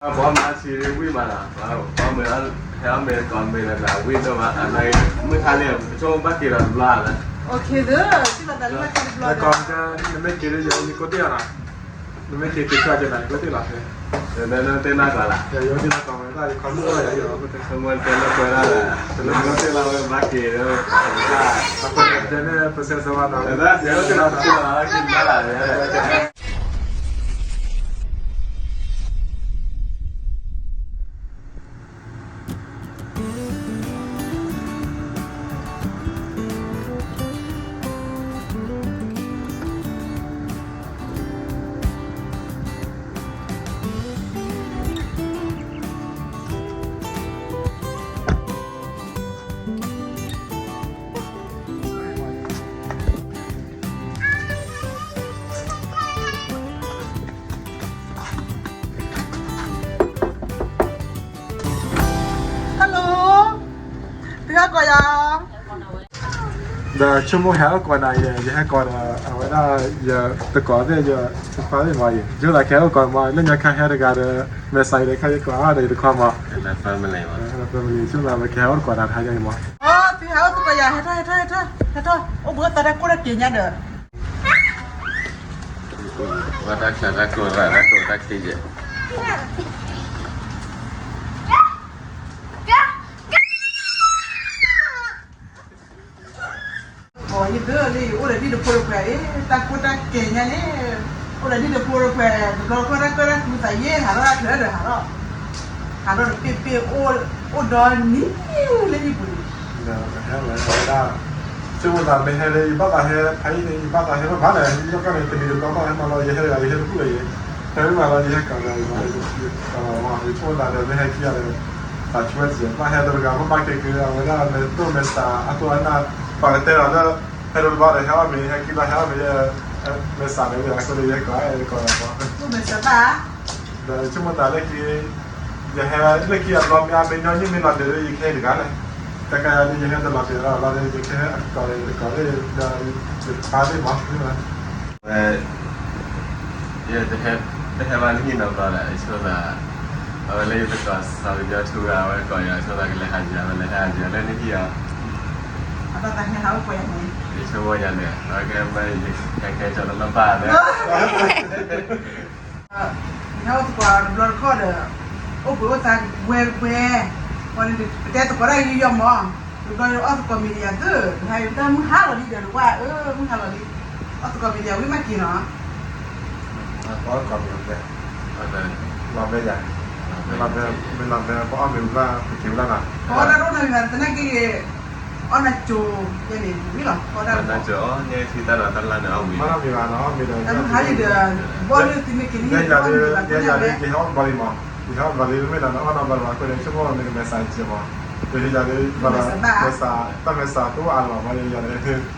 ပှၤမၤစံးဝံၣ်မးလီၤ, ပှၤမ့ၢ်ဟဲအီၣ်မ့ၤကီၢ်မ့ၤလၢဝံၣ်ဒိၣ်မး, မုၢ်ခါန့ၣ် ပဆိကမိၣ်ဘၣ်က့ၤဒီးတဘျီလီၤ. နမ့ၢ်က့ၤလၢယၤ ယကိးတ့ၢ်အီၤလီၤ, နမ့ၢ်က့ၤက့ၤဆှၢက့ၤနၤ ယကိးတ့ၢ်လီၤ, နတဲနၢ်ကီၢ်လီၤ, ယကိးတ့ၢ်လီၤကီၢ်မ့ၤဘၣ် ယခီမုၢ်အိၣ်ယၤယိၤ, နတဲနၢ်ကီၢ်လီၤ, နတဲလီၤဝဲဘၣ်က့ၤလၢ အဃိန့ၣ် ပတဲန့ၣ် ပစဲးစဝါနီၤ, က့ၤဘၣ်လီၤ Hello, သုဟဲကိးယၤ, ဒီးဆိကမိၣ်ဟဲအိၣ်ကိးနၤယဲ, ယဟဲကိးဒီး အဝဲဒၣ် ယတကိးသ့ၣ် ယတခွါသ့ၣ်မးယဲ, ယဆိကမိၣ်သးကဟဲအိၣ်ကိးမး လၢညါခါဟဲတဂၤဒီး မဲာ်ဆှးအံၤဒီး ခါယကိးအါဒီးယတခွါမး, ဒီးယဆိကမိၣ်သး ပကဟဲအိၣ်တကိးနၤတဟါညါအံၤမး, သုဟဲအိၣ်သကိးယၤ ဟဲထီၣ် ဟဲထီၣ် ဟဲထီၣ် ဟဲထီၣ် အိၣ်ဘှံးအိၣ်သါတၢ်ကိၢ်တၢ်က့ၤညါဒီး ဘၣ်တၢ်ချၢတၢ်ကိၢ်ဘၣ်တၢ်ကိၢ်တၢ်က့ၤယဲ, ယဒၢလၢယအိၣ်ဒီးဒ်တဖိတခွဲးအံၤ တၢ်ကိၢ်တၢ်က့ၤညါန့ၣ်, အိၣ်ဒီးဒ်တဖိတခွဲး တဘျီတခီၣ်တၢ်ကၢၣ်တၢ်ကျူသးယဲၢ်ဟးထီၣ်တၢ်ချၢဒီးဟးထီၣ်, ဟးထီၣ်တပ့ၢ်ပ့ၢ် အိၣ်ဒီးနံၤလၢဟံၣ်ပူၤန့ၣ် ဒီးဟဲလီၤဝဲဒၣ် ဆိကမိၣ်သးမ့ၢ်ဟဲလၢ ယဘၣ်သးဟဲဖဲအံၤန့ၣ် ယဘၣ်သးဟဲဘၣ်မးဒီး ယဘၣ်ကီၢ်န့ၣ် တနံၤတဘျီဘၣ်ဟဲမးလီၤ ယဟဲတဂၤ ယဟဲတဖုၣ်လၢၤယဲ, ဟဲမးလီၤ ယဟဲကီးဒီး ကီးလီၤမး ယဆိကမိၣ်သးဒီး မ့ၢ်ဟဲခံဂၤဒီး သးဆူဝဲစံး ဘၣ်ဟဲတဂၤ ဘၣ်ဘၣ်က့ၤက့ၤ အဝဲဒၣ်မဲာ်တိၢ်မဲာ်ဆှး အသိးအနၢ် ပှၤကတဲလီၤလၢ ဟဲတဘျီဒီး ဟဲအီၣ်မ့ၤ ဟဲခံဘျီ ဟဲအီၣ်မ့ၤ မဲာ်ဆှးန့ၣ် အဃိန့ၣ် ယဟဲကီး ယဟဲကီးလီၤမး ဒီးယဆိကမိၣ်သးလၢခံ ယဟဲလၢခံအဘျီ မ့ၢ်အမ့ၢ်ညီနုၢ်မ့ၢ်လီၤဒဲးလၢယကဟဲတဂၤလဲၣ်, တၢ်ခါအံၤ ယဟဲတလီၤဒဲးလီၤ လီၤဒဲး ယကဟဲအကီၢ်ဒီး ယကီၢ်ဒီး ယဖါသ့ၣ်မၤသ့ၣ်မး ဝဲ ယတဟဲဘၣ်လၢဟံၣ်နီတဘျီဒီး ယဆိကမိၣ်သး အဝဲလၢယတကိးစီၤကညီထူဂၤ အဝဲကိးယၤ ဆိကမိၣ်သးကလဲၤဟးယၤ ဝဲလဲၤဟးယၤလၢနဟံၣ်အီၤ အဘၣ်သးဟဲဟးအိၣ်ကိးယၤန့ၣ် ယဆိကမိၣ်ယၤန့ၣ် အဝဲကဲမ့ၢ် ယကဲကဲကၠီတလီၢ်ဘၣ်ဒီး ယဟဲအိၣ်သကိးတဘျီတခီၣ်ဒီး အိၣ်ဘှံးအိၣ်သါဝဲဝဲ, ပတဲသကိးတၢ်ယူးယီၣ်မး, တဘျီအီၣ်သကိးမ့ၤဒံးယၤသၢ, တဟါအံၤတၢ်မုၢ်ဟါလီၤလံဒီး နကွၢ်အၢ မုၢ်ဟါလီၤလံ, အီၣ်သကိးမ့ၤဒံးယၤဝံၣ်မးက့ၤနီၤ, အီၣ်သကိးမ့ၤဒံး, လီၤဘဲယၤ, မ့ၢ်လီၤဘဲ ပအီၣ်မ့ၤဝံၤလၢ ပက့ၤဝံၤလၢနီၤ, ပအီၣ်တၢ်တအိၣ်နီတမံၤဘၣ် သနာ်က့ အီၣ်နၤကၠိၤယဲန့ၣ် ဝံၤလီၤ, အီၣ်တၢ်တအိၣ်, မ့ၢ်လီၤဘဲယၤနီၤ အီၣ်မ့ၤဒီး တၢ်မုၢ်ဟါလံဒီး ဘီလၢသုမ့ၢ်က့ၤန့ၣ် ယဲယၤလၢ ယဲယၤလၢ ယဟဲအီၣ်တဘျီလံမး, ယဟဲအီၣ်တဘျီလံ မ့ၢ်ဒီးနအီၣ်နီတဘျီလံမး အဃိန့ၣ် ဆိကမိၣ်မ့ၢ်ကမဲာ်စးစ့ၢ်မး, ယဲယၤလၢ မဲာ်စး တၢ်မဲာ်စးတအိၣ်အါလီၤမး ယဲယၤလၢ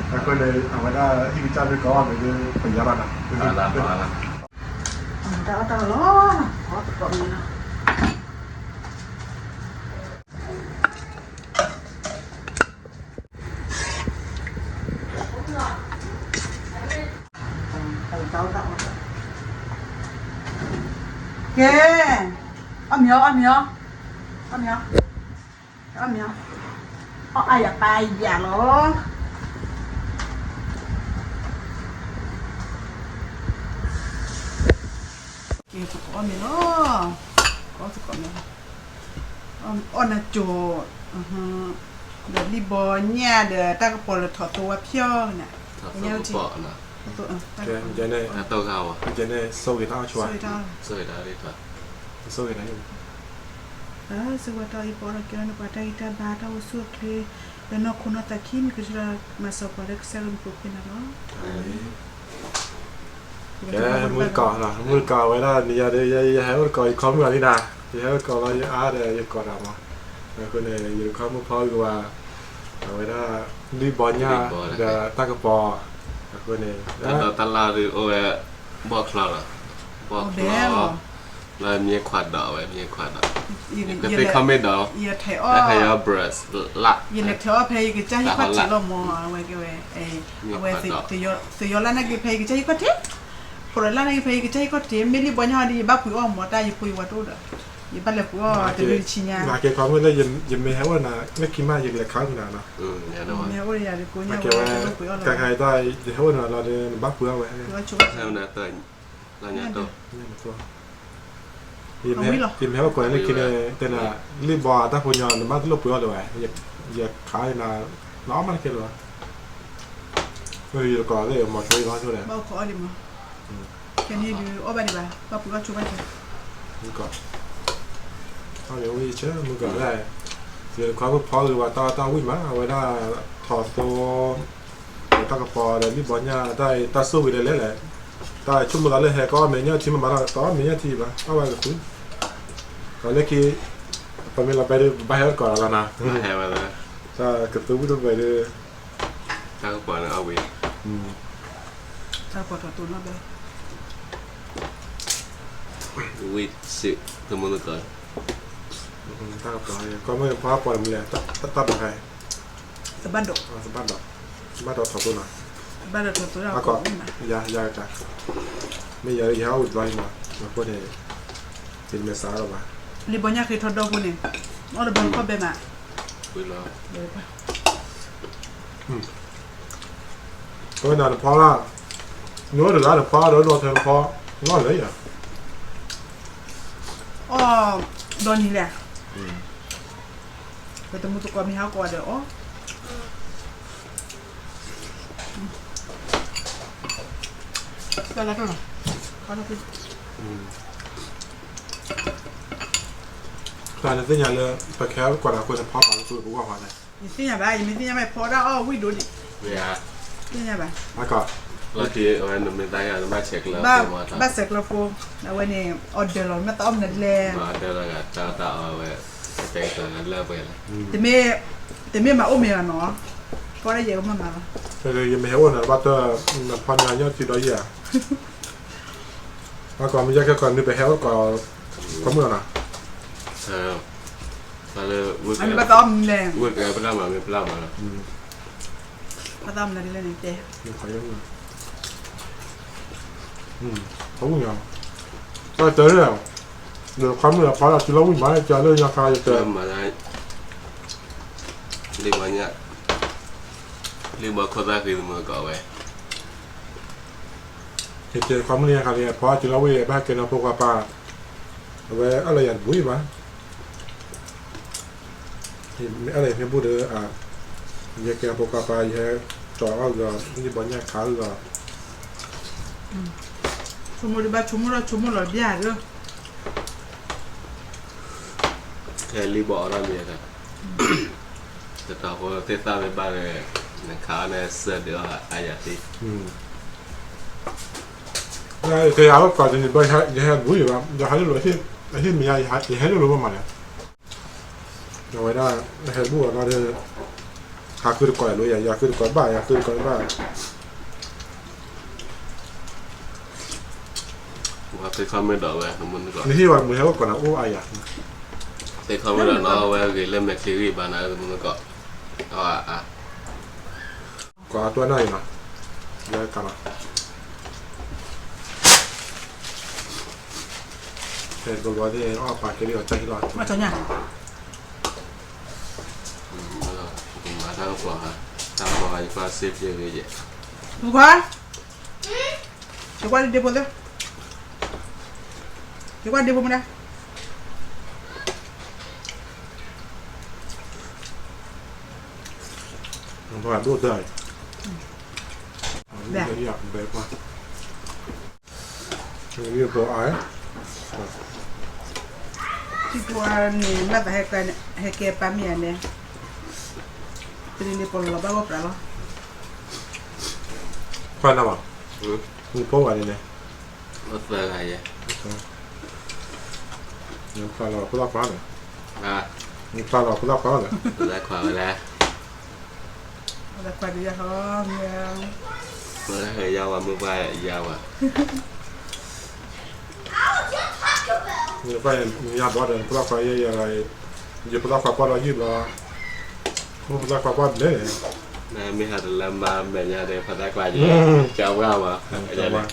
အဃိန့ၣ် အဝဲဒၣ်ဟံၣ်ကစၢ်မ့ၢ်ကီးအီၣ်မ့ၤလၢပယီၤလီၤနီၤ, တၢ်အီၣ်တၢ်လီၤ, အီၣ်သကိးမ့ၤလီၤ. ကဲ, အီၣ်မ့ၤအီၤ အီၣ်မ့ၤအီၤ, အီၣ်မ့ၤအီၤ, အီၣ်အါယၤပၢ်ယၤလီၤ. ကဲသကိးအီၣ်မ့ၤလီၤ, ကအီၣ်သကိးမ့ၤလီၤ, အီၣ်နၤကၠိၤ, ဒီးလံၣ်ဘီညၣ်ဒီးတၢ်ကပီၤလၢထီၣ်သိဝဲဖျီၣ်န့ၣ်, ထီၣ်သိကပီၤ, ကဲန့ၣ် ဆိၣ်ဂ့ၤတၢ်အီၣ်ဆိၣ်, ဆိၣ်ဂ့ၤတၢ်အီၣ်, ဆိၣ်ဂ့ၤတၢ်အီၣ်, ဆိၣ်ဂ့ၤတၢ်အီၣ်, ဆိၣ်ဂ့ၤတၢ်အီၣ်ပအီၣ်ဒီးကဲလၢနပှၤတၢ်ဂံၢ်တၢ်ဘါတၢ်အိၣ်ဆူၣ်အိၣ်ချ့, လၢနီၢ်ခိနီၢ်သးခံ မုၢ်ကဆူၣ်ဒီးမၤစၢၤပှၤလၢကစၢ်ဂ့ၢ်မူခိၣ်ဖဲန့ၣ်လီၤ. ကဲ မုၢ်တကိးနီၤ, မုၢ်တကိးဝဲဒၣ်နံၤယၤဒီး ယဟဲအိၣ်တကိး ယခီမုၢ်လီၤလံနၤ, ယဟဲအိၣ်တကိးလီၤ ယအါဒီးယကိးတၢ်မး, အဃိန့ၣ် ယတခီမုၢ်ဖီဂုၤဝဲ, အဝဲဒၣ် လံၣ်ဘီညၣ် ဒီးတၢ်ကပီၤ, အဃိန့ၣ် တၢ်ဒိးတၢ်လၢ်ဒုးအိၣ်ဝဲ ဘီၣ်ချီလီၤ, ဘီၣ်ချီ လၢမ့ၢ်ခွးဒီးဝဲ မ့ၢ်ခွးဒီး, ယကသ့ခီမ့ၢ်ဒီး, ယထံၣ်အီၣ် ယလဲၤထံၣ်အီၣ်ဖဲယကစၢ်ဟံၣ်ခီၣ်ထံးလီၤမး, အဝဲကဲဝဲ, အဝဲ သုးယီၤလၢနာ်က့ၤဖဲယကစၢ်ဟံၣ်ခီၣ်ထံး, ကိးလၢ်န့ၣ်ဖဲယကစၢ်ဟံၣ်ခီၣ်ထံး မ့ၢ်လံၢ်ဘီညၣ်ဒီး ယဘၣ်ပှ့ၤအီၣ်မး တၢ်ယဖိယဝၤတအိၣ်ဒီး ယဘၣ်လဲၤပှ့ၤအီၣ်တရံးတဆံညါ နာ်က့ခီမ့ၢ်လၢ ယမ့ၢ်ဟဲအိၣ်နၤ လၢခံမး ယကလဲၤခးနၤနီၤ မ့ၢ်ဟဲအိၣ်ဒီးယၤဒီး ကိးညါဝဲ တလိၣ်ပှ့ၤအီၣ်လၢၤ တၢ်ခါအံၤ ယဟဲအိၣ်နၤလီၤဒီး နဘၣ်ပှ့ၤအီၣ်ဝဲ ပှ့ၤအီၣ်ဆိ ညါတ ယမ့ၢ်ဟဲအိၣ်ကိးလၢခံန့ၣ် တဲနၤ လံၢ်ဘီအတၢ်ဖိညီ နဘၣ်တလိၣ်ပှ့ၤအီၣ်လၢၤဝဲ ယခးနၤ နအီၣ်မးတကဲလၢၤဘၣ် မ့ၢ်ယကိးလၢမီၤဆိယလီၤဆိဒီး ခဲန့ၣ်ဒုးအီၣ်ဘၣ်ဒံးဘၣ် ဘၣ်ပှ့ၤအီၣ်ဆိဘၣ်က့ၤ မုၢ်ကီး အဝဲဆၢမုၢ်ကီးဒၣ် ယတခွါဖိဖီဂ့ၤဝဲတၢ်တၢ်ဝံၣ်မး အဝဲဒၣ် ထီၣ်သိ တၢ်ကပီၤဒီးလံၢ်ဘီညၣ် တၢ်ဆိၣ်ဂ့ၤလဲၤလဲၣ်လဲၣ် တၢ်ဆိကမိၣ်သးလၢဟဲကအီၣ်မဲာ်ညၣ်ထံမးမးနီၤ ကအီၣ်မဲာ်ညၣ်ထံဘၣ် အီၣ်ဝဲကသု ဒီးလၢခံ ပမ့ၢ်လီၤပဲဒုး ပဘၣ်ဟဲအိၣ်တကိးလီၤနီၤ တၢ်ကသုဝံၣ်တဘဲဒုး တၢ်ကပီၤန့ၣ်အီၣ်ဝံၣ် တၢ်ကပီၤထီၣ်သိနီၣ်ဘဲ ဝံၣ်စ့ၣ် သမူသကိး တၢ်ကပီၤ ကီမ့ၢ်ဖီပီၤတမံၤလဲၣ် တၢ်ဘၣ်ဟဲ သဘၣ်ဒိး သဘၣ်ဒိး သဘၣ်ဒိးထီၣ်သိနီၤ သဘၣ်ဒိးထီၣ်သိ အကီး ယၤယၤကတၢ် မ့ၢ်ယၤယဟဲအိၣ်ဝံၣ်တဘျီလံမး အဃိန့ၣ် ယတမဲာ်စးအါလီၤဘၣ် လံၢ်ဘီညၣ်ဃ့ထီၣ်ဒီဖိန့ၣ် အီၣ်တဘီခီၣ်ဘဲမး ဝဲနၤနဖီလာ် နအိၣ်တဂၤနဖီ ဒီးနအိၣ်ထဲနဖီ လီၢ်လၢယၤ အီၣ် ဒီနံၤလဲၣ် ပတမူသကိးမ့ၢ်ဟးကိးဂၤဒဲးအီၣ် တၢ်လၢတၢ်လီၤ တၢ်နသ့ၣ်ညါလၢ ပကဟဲကွၢ်တၢ်ဃိန့ၣ် ဖီပာ်လၢပကဝၢ်ပှၤလဲၣ် ယသ့ၣ်ညါဘၣ် ယမ့ၢ်သ့ၣ်ညါဘၣ် ဖီဒၣ်အီၣ်ဝံၣ်ဒိၣ်ဒံး သ့ၣ်ညါဘၣ် အကီး လၢခံအဝဲနမ့ၢ်သးယၤနဘၣ်ဆဲးကျၢ ဘၣ်ဆဲးကျၢဖိ အဝဲန့ၣ် order လီၤ မ့ၢ်သးအီၣ်မနုၤဒ်လဲၣ် မ့ၢ်အီၣ်ဒၢလီၤဂာ်တၢ်တၢ်အီၣ်ဝဲ တတဲကလၢပှဲၤလဲၣ် တမ့ၢ်မၤအိၣ်မ့ၢ်ဂ့ၤနီၤ ကီဒၣ်ယဲၢ်ကမၢ်မၤလီၤ ယမ့ၢ်ဟဲအိၣ်နၤဘၣ်တၢ် နဖီညါညၣ်ထံဒီးယၤ အကီးမ့ၢ်ယဲၢ်ခဲကီးနုၤပဟဲအိၣ်ကီး ခီမုၣ်လီၤနီၤ ဘၣ်သးမနုၤလဲၣ် ဝဲကဲပျၢ်မၤမ့ၢ်ပျၢ်မၤလီၤ ဘၣ်သးမနုၤဒ်လဲၣ်န့ၣ်တဲ ခီမုၣ်လီၤ တၢ်တဲန့ၣ် ခီမုၣ်လီၤဖီလီၤထံလီၤဝံၣ်မး ကလၢညါခါယတဲ လံၢ်ဘီညၣ် လံၢ်ဘီခိၣ်သၣ်ဃံသမုၢ်ကီးဝဲ ယတဲခီမုၣ်လၢညါခါန့ၣ် ဖီထံလီၤဝံၣ် ဘၣ်ကဲနီၤဖိခွါပၢ် အဝဲအၢၣ်လီၤယၤတဘူၣ်အံၤဘၣ် မ့ၢ်အၢၣ်လီၤယၤမ့ၢ်ဘူၣ်ဒီး ယဟဲကဲဖိခွါပၢ် ယဟဲကၠီၤအီၣ်ဂီၤ လံၢ်ဘီညၣ်ခးဂီၤ ဆိကမိၣ်ဒံးဘၣ်ဆိကမိၣ်ထီၣ်ဆိကမိၣ်လီၤဘၣ်ဒီး ခဲလံၢ်ဘီအီၣ်ထီၣ်မံၤအခါ တတီၤဖိသ့ၣ်သၣ်မ့ၢ်ဘၣ်ဒီး နခးအီၣ်န့ၣ်စၢၢ်ဒုးအီၣ်အါယၤသ့ ကဲယၤအိၣ်ကီးတနံၤဘၣ် ယဟဲဘူၣ်ယၤဘၣ် ယဟဲလိာ်လိာ် ယဟဲလိာ်လိာ်မးန့ၣ် အဝဲဒၣ် ဟဲဘူၣ်အီၤလီၤဒီး ဟးဃုတကိးလိာ်ယၤ ယၤဃုတကိးဘၣ် ယၤဃုတကိးဘၣ် သ့ၣ်ခီမ့ၢ်ဒီးဝဲ နဟ့ၣ်ဝဲမုၢ်ဟဲအိၣ်ကီးနၤအိၣ်အါယၤ သ့ၣ်ခီမ့ၢ်ဒီးနီၢ်ဝဲဂ့ၤလၢမဲာ်ချံဂံၢ်ဘၣ်နၤသမုၢ်ကီး အါ ကွၢ်အတွၢ်နၢ်အံၤနီၤ လၢကလီၤ ဖဲဘဘီသ့ၣ်အီၣ်ပာ်ကဲလံအီၤတၢ်ဟ့ၣ်လီၤ မၤတၢ်ကပီၤ တၢ်ကပီၤယကွၢ်စ့ပျ့ၤဂ့ၤယဲၢ် မုၢ်ခွါ ယကွၢ်ဒ့ဖိသ့ၣ် ယကွၢ်ဒ့ဖိမနုၤ ဘၣ်ဒိၣ်တၢ် ဘဲပှၤ ထံဖိန့ၣ် ဘၣ်သးဟဲကဲပၢ်မ့ၢ်ဧါန့ၣ် တလံၤလံၤပီၤလီၤဘၣ်ဂီၢ်ပြးလီၤ ခွါနၤဘၣ် နဖိဝဲန့ၣ်န့ၣ် သၢဂၤယဲၢ် နဖျါလီၤဖိသၣ်ခွါန့ၣ် နဖျါလီၤဖိသၣ်ခွါန့ၣ် ဖိသၣ်ခွါဝဲလဲၣ် ဖိသၣ်ခွါဒုးယၤဟီ မ့ၢ် ဖိသၣ်ခွါယၤဝဲမ့ၢ်ပှၤယၤဝဲ မ့ၢ်ပှၤယၤဘီဒီး ဖိသၣ်ခွါ ယဲယဲ ယဖိသၣ်ခွါပှၢ်လီၤယုၢ်ဘျီ မ့ၢ်ဖိသၣ်ခွါပှၢ်ဘျဲၣ်န့ၣ် မ့ၢ်ဟးတလၢမၤမဲာ်ညါဒီး ဖိသၣ်ခွါယဲ ကၢ်ပှၢ်မး ကၢ်ပှၢ်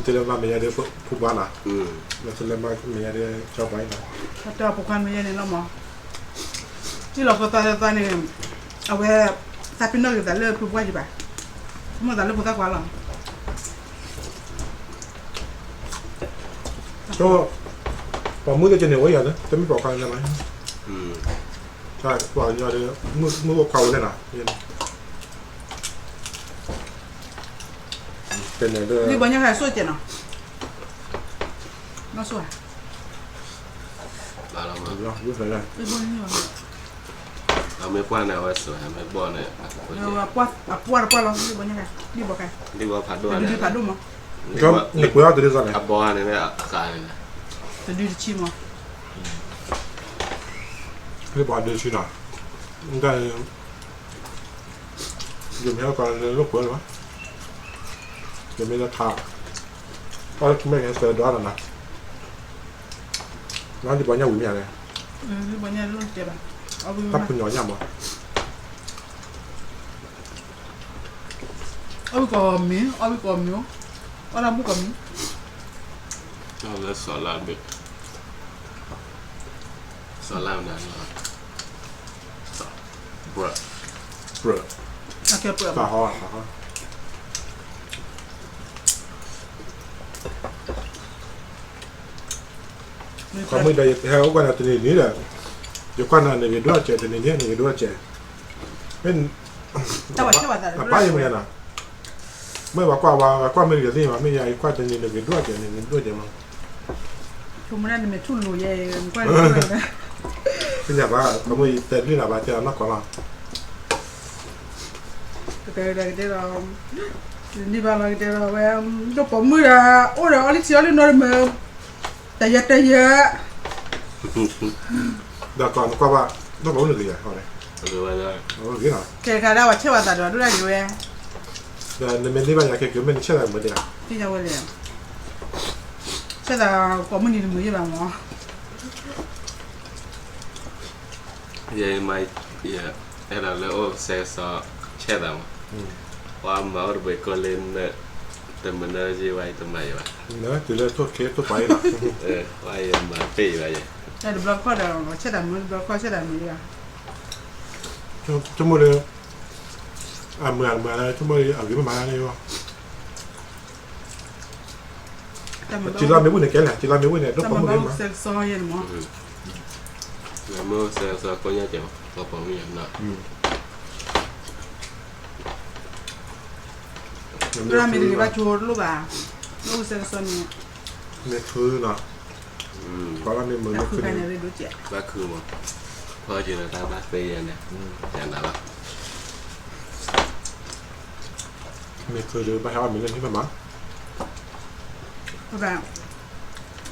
တလဲၤမၤမဲာ်ညါဒီးဖိခွါနီၤ, တလဲၤမၤမဲာ်ညါဒီးကၠီပှၤအံၤနီၤ, တၢ်ဖိခွါမဲာ်ညါန့ၣ်လီၤမး, ဟံၣ်လီၤဖိသၣ်သၣ်န့ၣ်, အဝဲ, သးပ့ၤနီၣ်က့ၤသးလၢဖိခွါယံၤဘၣ်, မ့ၢ်သးလၢဖိသၣ်ခွါလီၤ. ပှၤမုၣ်တက့န့ၣ် အိၣ်ယၤလၢ တမ့ၢ်ပှၤခွါလၢၤဘၣ်, ပှၤကညီဒီး မုၣ်အိၣ်ခွါအိၣ်လဲၣ်နီၤ, လံဘီညါခါဆိၣ်ကဲနီၤ, နီၢ်ဆိၣ်ဧါ, အမ့ၢ်ပှၢ်န့ၣ် အဝဲစိာ်မ့ၢ်ဘီန့ၣ်, အပှၢ်တပှၢ်လီၤ, လံဘီညါခါ, လံဘီခါ, လံဘီဖးဒိၣ်, တဒုဖးဒိၣ်မး, လံဘီန့ၣ်, အဘီန့ၣ်, တဒုတဆံမး, လံဘီဒုတဆံနီၤ, ယမ့ၢ်ဟဲကီးလၢလိာ်ကွဲလီၤ, ယမ့ၢ်လၢထါ, အီၣ်လၢကမဲာ်ကဟဲစၢၤဒွးနီၤနီၤ, လံဘီညါဝံၤမ့ၢ်ဧါလဲၣ်, တၢ်ပညီညါမး, အီၣ်ဝံကိးမံၤ, အီၣ်ဝံကိးမံၤ, အီၣ်တၢ်ဘူၣ်ကိးမံၤ, လၢစီၤလါဘ့ၣ်, စီၤလါမနုၤ, ပြၢ, ပြၢ, တၢ်ဟီ, ခီမုၣ်ဒီး ဟဲအိၣ်ကွၢ်နၤတနံၤနံၤဒီး, ယကွၢ်နၤန့ၣ် ယဒိၣ်အစဲးတနံၤနံၤန့ၣ် ယဒိၣ်အစဲး, မ့ၢ်, အဘၣ်ယမ့ၢ်နီၤ, မ့ၢ်ပှၤကွၢ်ဝဲ ပှၤကွၢ်မ့ၢ်တဂ့ၤသ့ၣ်မး မ့ၢ်ယၤအံၤကွၢ်တနံၤနံၤ ယဒိၣ်အစဲးန့ၣ် ယဒိၣ်အစဲးမး, သ့ၣ်ညါဘၣ် ခီမုၣ်တဲဒုၣ်နၤဘၣ်တဲအနီၢ်ကီၢ်လီၤ, ကတဲဒီး, န့ၢ်ဘၣ်လီၤကတဲဒီးဝဲ, ဒိၣ်ပိာ်မုၣ်ဒီး အိၣ်ဒီးအီၣ်လံထံအီၣ်လံနိဒီးမ့ၢ်, တယၢတယၢ, ဒီးကီးနကွၢ်ဘၣ်, ဒိၣ်ပိာ်မုၣ်န့ၣ်ဂ့ၤယၤ, ဂ့ၤနီၤ, ကဲခါဒၣ်ပှၤဆဲးဘၣ်သးဒီးဒိၣ်ဒၣ်ဂ့ၤဝဲ, ဒီးနမ့ၢ်န့ၢ်ဘၣ်ယၤခဲက့ၤ မ့ၢ်နဆဲးသးမုာ်ဒံးဧါ, သ့ၣ်ညါဝဲလဲၣ်, ဆဲးသးပိာ်မုၣ်န့ၣ်တမုာ်ယဲၢ်ဘၣ်မး ယဲမၤ, ယအဲၣ်ဒိးလၢအိၣ်စဲးကစီးဆဲးသးမး, ပှၤမၤအိၣ်တဘှံးကိးလၢန, တမနုၤယဲဝဲတမၤယဲဘၣ်, တုၤလၢထိၣ်ခ့ထိၣ်ပှၤအံၤလီၤ, ပှၤယမၤပ့ၢ်ယဲဘၣ်ယဲ, တဘျီခီၣ်ဒီးဆဲးသးမုာ် တဘျီခီၣ်ဆဲးသးမုာ်ယဲဘၣ်, ဆိကမိၣ်လၢ အမုာ်အမုာ်လၢ ဆိကမိၣ်လၢအဂ့ၤမးမးန့ၣ်လီၤ, စံးလီၤမ့ၢ်ဝံၣ်န့ၣ်ကဲလဲၣ် စံးလီၤမ့ၢ်ဝံၣ်န့ၣ် ဒိၣ်ပိာ်မုၣ်ဂ့ၤမး, မ့ၢ်စဲးကစီးကိးညါကဲး ဒိၣ်ပိာ်မုၣ်ဂ့ၤမး, မ့ၢ်တဂ့ၤဘၣ်ဆိတလိၣ်ဘၣ်, လၢအိၣ်စဲးကစီးန့ၣ်, မ့ၢ်ခုနီၤ, ပှၤလၢမ့ၢ်မုာ်မ့ၢ်ခုန့ၣ်, ဘၣ်ခုမး, ဖီက့ၤလၢတၢ်ဘၣ်သ့ယဲန့ၣ်, ယနၤလီၤ, မ့ၢ်ခုဒီးဘၣ်ဟဲအီၣ်မ့ၤလၢဟံၣ်ဖဲမး,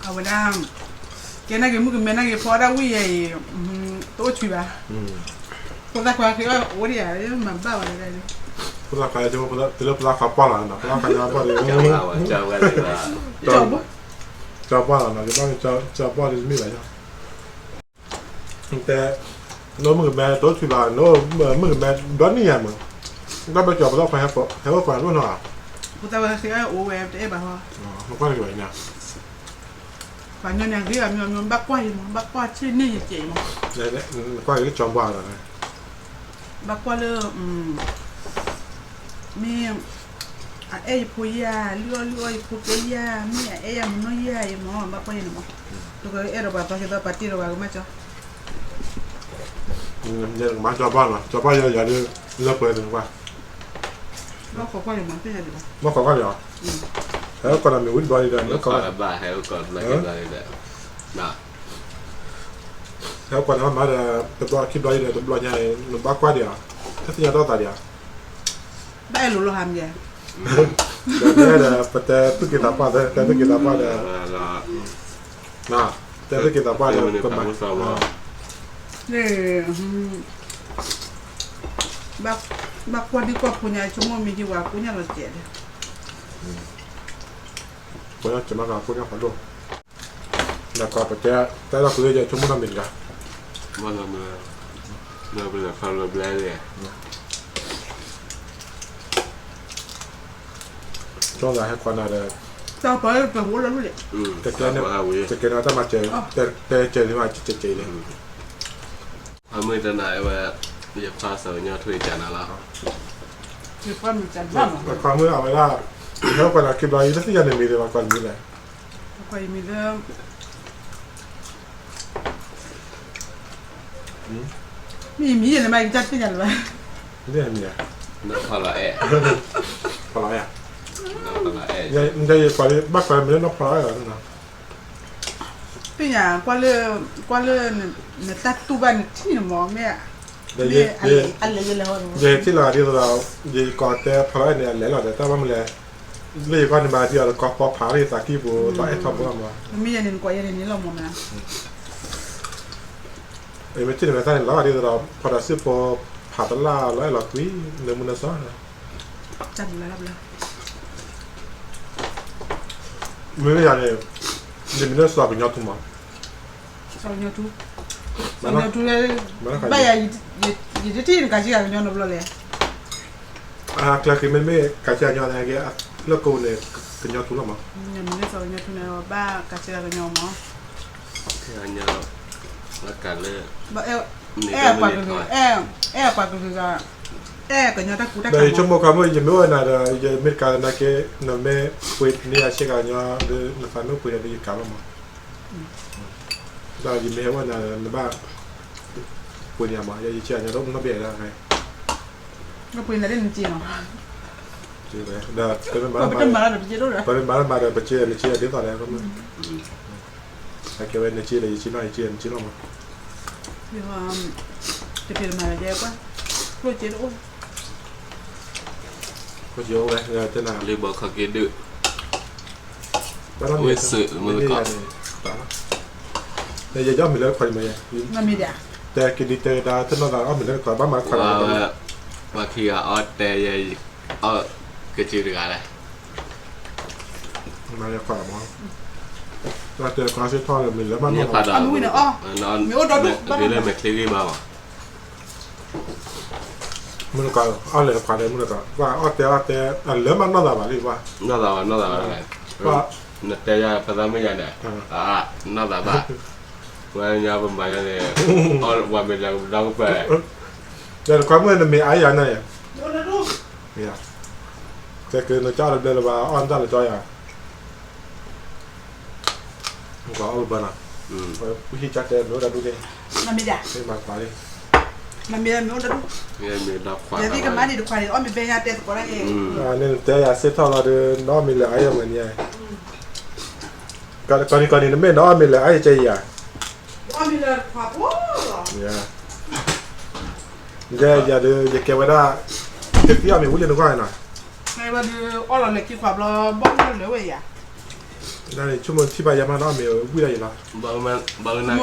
အဝဲဒၣ်, ကဲနာ်က့ၤမုၣ်ကမဲနာ်က့ၤ ဖီဒၣ်ဝံၣ်ယဲအံၤ, တအိၣ်ဆံးဘၣ်, ဖိသၣ်ခွါဃ့အီၣ်အိၣ်ဒံးဧါ, မၤဘၣ်ဝဲဒၣ်, ဖိသၣ်ခွါ, တုၤလၢဖိသၣ်ခွါပှၢ်လီၤနီၤ ဖိသၣ်ခွါညါပှၢ်ဒီး, ကၠီပှၢ်လီၤနီၤ ကဘၣ်မ့ၢ်ကၠီပှၢ်ဒီးတမ့ၢ်ဘၣ်, တဲ, နအိၣ်မုၣ်ကမဲတအိၣ်ဆံးဘၣ်, နအိၣ်မုၣ်ကမဲဒိးန့ၢ်ယၤမး, ဘၣ်ဘၣ်ကၠီဖိသၣ်ခွါဟဲအိၣ်ပှၤဒိၣ်နီၤဧါ, ဖိသၣ်ခွါဟဲအိၣ်ဝဲတအဲၣ်ဘၣ်ဟီ, နကွၢ်က့ၤဘၣ်, ပှၤညီန့ၣ်ဂ့ၤအမံၤအမံၤ ဘၣ်ကွၢ်ယဲမး ဘၣ်ကွၢ်ဆ့ၣ်န့ၢ်ယကဲးမး, နကွၢ်က့ၤလၢကၠီပှၢ်လီၤ, ဘၣ်ကွၢ်လၢ, မ့ၢ်, အအဲၣ်ယဖိယဲၢ်, လုၢ်အီၣ်လုၢ်အီယဖိကဲယဲၢ်, မ့ၢ်အအဲၣ်ယမနီၢ်ယဲၢ်အံၤမး ဘၣ်ကွၢ်ယဲန့ၣ်မး, တကအဲၣ်ဒိးပှၤသီကဲသီပာ်တ့ၢ်ဒီးပှၤကမၣ်ကၠီ, မၤကၠီပှၢ်လီၤ ကၠီပှၢ်ယဲယၤဒီး, လၢပှဲၤန့ၣ်ကွၢ်, ဘၣ်ခိးကွၢ်န့ၣ်မး, ဘၣ်ခိးကွၢ်န့ၣ်, ဟဲအိၣ်ကီးဒီးမ့ၢ်ဝံၣ်တဘျီဒီး, ဟဲအိၣ်ကီးန့ၣ်မးဒီး, တဘျီခံဘျီဒီး တဘျီညါအံၤ နဘၣ်ကွၢ်ဒံးဧါ, တသ့ၣ်ညါတၢ်သးဒံးဧါ, ဘၣ်အဲၣ်လိၤလိၤဟါမး, ဒီး, ပတဲသူၣ်က့ၤသးပှၢ် တဲသူၣ်က့ၤသးပှၢ်ဒီး, တဲသူၣ်က့ၤသးပှၢ်ဒီး, ကမၤ, ဘၣ်ကွၢ်ဒံကွၢ်ဖိညါ ဆိကမိၣ်မ့ၢ်ဟံးဝဲကိညၣ်လီၤစဲးဒီး, ကိညၣ်စဲးမး ကိညၣ်ဖးဒိၣ်, နကီးပတဲ, တၢ်လီၢ်ဃုယဲဆိကမိၣ်နီတမံၤတဂၤ, ဘၣ်လီၤမုာ်, ဘၣ်လီၤဖးလီၤဘျါလံ, ကၠီဂၤဟဲကွၢ်နၤဒီး, တၢ်ပၢၢ်လၢပအိၣ်လၢ်လၢ်လံ, တကဲန့ၣ်တၢ်မၤစၢၤ, တဲတဲကဲၤန့ၣ်မၤကဲၤကဲၤန့ၣ်, အမုၢ်တနၤဝဲ, ယခွါစီၤကညီထွံၣ်ကနၤလီၤ, ခွါမုၣ်အဝဲဒၣ်, ယဟဲကွၢ်နၤခံဘျီ ယတသ့ၣ်ညါနမံၤဒီး ကွၢ်နမံၤလဲၣ်, ကွၢ်ယမံၤလၢ မ့ၢ်မံၤန့ၣ်မး ယကတၢ်တသ့ၣ်ညါလၢၤဘၣ်, မ့ၢ်မံၤဧါ, ဖီလီၤအဲၣ်, ဖီလီၤအဲၣ်, ယကွၢ်လၢ ဘၣ်ကွၢ်မ့ၢ်လၢနီၢ်ဖီလီၤအဲၣ်လီၤ, သ့ၣ်ညါ, ကွၢ်လၢ နတၢ်တူၢ်ဘၣ်နထံၣ်န့ၣ်မး မ့ၢ်, မ့ၢ်အလဲၤလဲၤလီၤ, ယဟဲထံၣ်လီၤဒ်သိးဒီး, ယကိးတဲဖီလီၤအဲၣ်န့ၣ် အလဲၤလီၤဒီး တၢ်ဘၣ်မနုၤလဲၣ်, လၢယကွၢ်န့ၣ်မး ဒ်သိးဒီးကီၢ်ဖီဖးလၢယသးကံၢ်ပူၤ ဒီးအဲၣ်ထီၣ်ဘိလီၤမး, မ့ၢ်ယၤန့ၣ်နကိးယဲန့ၣ်န့ၣ်လီၤမး, မ့ၢ်ထံၣ်န့ၣ်မ့ၢ်သၣ်န့ၣ်လီၤ ဒ်သိးဒီး ဖီဒီးစံၣ်ဖိ ဖးတလၢ်လီၤအဲၣ်လီၤကွံာ် လၢမုၢ်နၢ်စီၤ မ့မ့ၢ်ယၤန့ၣ်, ယမံၤလၢစီၤကညီထူမး, စီၤကညီထူ, စီၤကညီထူ, ဘၣ်ယၤ, ယတထံၣ်နကးဆံးကညီနီတဘျီလဲၣ်, အကျဲက့ၤမ့မ့ၢ်ကးဆံးကညီန့ၣ် လၢကိးန့ၣ် ကညီထူလီၤမး, မံၤလၢစီၤကညီထူန့ၣ် ဘၣ်ကးဆံးကညီမး, အဲၣ်ပှၤကလုာ်, အဲၣ်ပှၤကလုာ်, အဲၣ်ကညီတၢ်ကူတၢ်ကၤ, ဒီးယဆိကမိၣ်ခီမ့ၢ် ယမ့ၢ်အိၣ်နၤဒီး ယမ့ၢ်တကးနာ်က့ နမ့ၢ်ပှ့ၤန့ၢ်ယၤဆံးကညီဒီး နသးနအိၣ်ပှ့ၤဒီးယကၤလီၤမး, ဒီးယမ့ၢ်ဟဲအိၣ်နၤဒီး နဘၣ်ပှ့ၤန့ၢ်ယၤမး ယဆံးကညီဒီး နဘၣ်ဘၣ်ဒၣ်, ပှ့ၤန့ၢ်နစ့လီၤ, ဒီး ပမ့ၢ်မၤလၢမၤဒီး ပစ့ဒီး နစ့ဒ်သိးလဲၣ်, အကဲဝဲနစ့ဒီး ယစ့နီၢ် ယစ့နီၢ်မး, တမၤလၢယဲကွၢ်, ကျိၣ်စ့တအိၣ်, ကျိၣ်စ့အိၣ်ဝဲ, လံဘီခီက့ဒုး, ဝ့ၢ်စၢးမုၢ်ကီး, ယအီၣ်မ့ၤလၢတခွးဒံးမး, တဲက့ၤဒံးတဲကဒါ တနီၢ်သးအီၣ်မ့ၤလၢတခွး ဘၣ်မၤတခွးဒီး, ပှၤခံဂၤအီၣ်တဲယဲ, အီၣ်ကစုတဂၤလဲၣ်, မၤလၢခွးမး, တၢ်တဲခွါစ့ထီၣ်လၢမ့ၤလၢမၤနီၢ်သး, မ့ၢ်အိၣ်ဒီးဒူၣ်, မ့ၢ်ချ့ဂ့ၤဘၣ်မး မုၢ်နကီး အီၣ်လဲၤတခွးဒီး မုၢ်နကီး ပှၤအီၣ်တဲအီၣ်တဲ အလၢမၤနီၢ်သးဘၣ်လံ ပှၤ, နီၢ်သးဘၣ် နီၢ်သးဘၣ်, နတဲယၤပသးမုၢ်ယၤန့ၣ်, နီၢ်သးဘၣ်, ပှၤညါပမၤယၤန့ၣ်, အီၣ်ဝဲမ့ၤလၢကဘျီကပၢၢ်, ဒီးတခွါမုၣ်နမ့ၢ်အါယၤန့ၣ်, တဲကနကၢ်တဘျဲလၢၤဘၣ် အီၣ်တၢ်လၢကၠီယၤ ကွၢ်အီၣ်ဘၣ်နီၤ, ဟံၣ်ကၢ်တဲမ့ၢ်အိၣ်တၢ်ဒူၣ်န့ၣ်, မ့ၢ်မၤခွါလံ, မ့ၢ်မ့ၢ်အိၣ်တၢ်ဒူၣ်, ယသ့ၣ်ကမၤဒံးတခွါန့ၣ် အီၣ်မ့ၤဘဲညါတဲသကိးတၢ်ယဲ, န့ၣ်တဲယၤစ့ထီၣ်လီၤဒီး နအီၣ်မ့ၤလၢအါယၤမးန့ၣ်, ကီၢ်နံၤကီၢ်နံၤ နမ့ၢ်နအီၣ်မ့ၤလၢအါယၤကဲယၤ, ယဲယၤဒီး ယကဲဝဲဒၣ်, ယသံအီၣ်မ့ၤဝံၤလၢနဂီၢ်နီၤ, အီၣ်လီၤလဲၤခံခွးဘျီ ဘီၣ်လၢဝဲယၤ ဆိကမိၣ်ထံၣ်ဘၣ်ယၤမးနီၤ မ့ၢ်ဝံၤဒီးယၤလီၤ, ဘၣ်ဝဲနာ်က